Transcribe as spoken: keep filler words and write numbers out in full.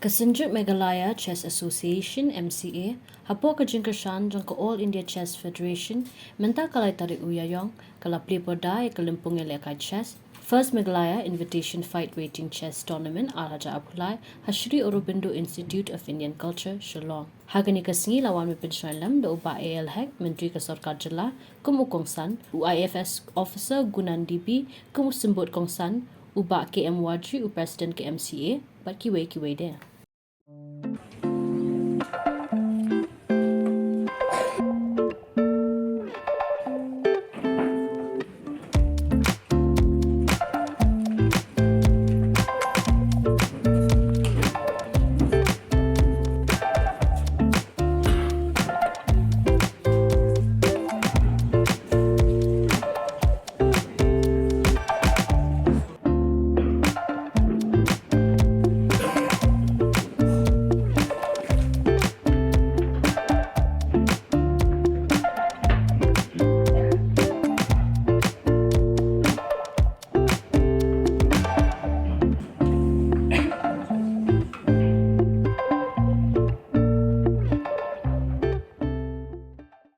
Ka Synjuk Meghalaya Chess Association, M C A, hapoh ka jingkyrshan jong ka All India Chess Federation, mynta ka lai tarik u Ïaïong, ka la plie pyrda ïa ka lympung ïalehkai chess, First Meghalaya Invitation Fight Waiting Chess Tournament ar hajar arphew lai, ha Sri Aurobindo Institute of Indian Culture, Shillong. Ha kane ka sngi la wan ban pynshoi lem da u Bah A L Hek, Myntri ka Sorkar Jylla, kum u kongsan, u I F S officer Gunan D B, kum u symbud kongsan, u Bah K M Warji, u President ka M C A, bad kiwei kiwei de.